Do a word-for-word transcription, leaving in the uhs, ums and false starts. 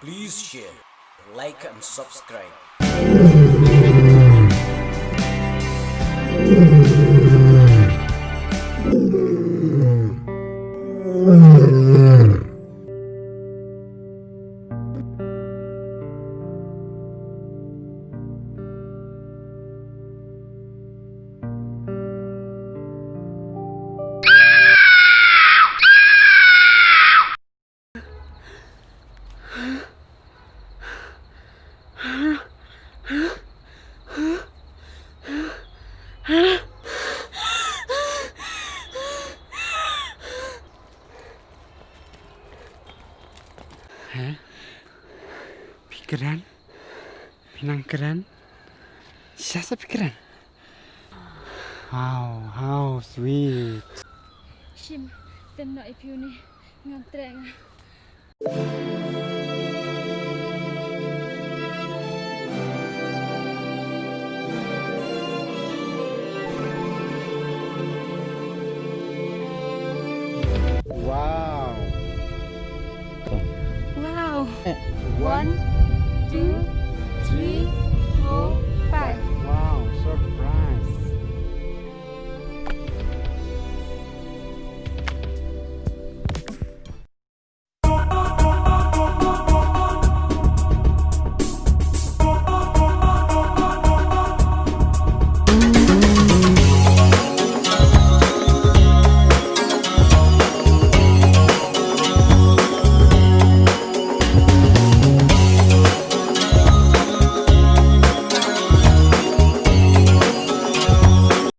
Please share, like and subscribe. Heh? Phi kren? Phi nang kren? Shisha sa phi kren? How, how sweet. Shim, tem noh ïa phi une. Ngam treh nga. Wow. Wow. One,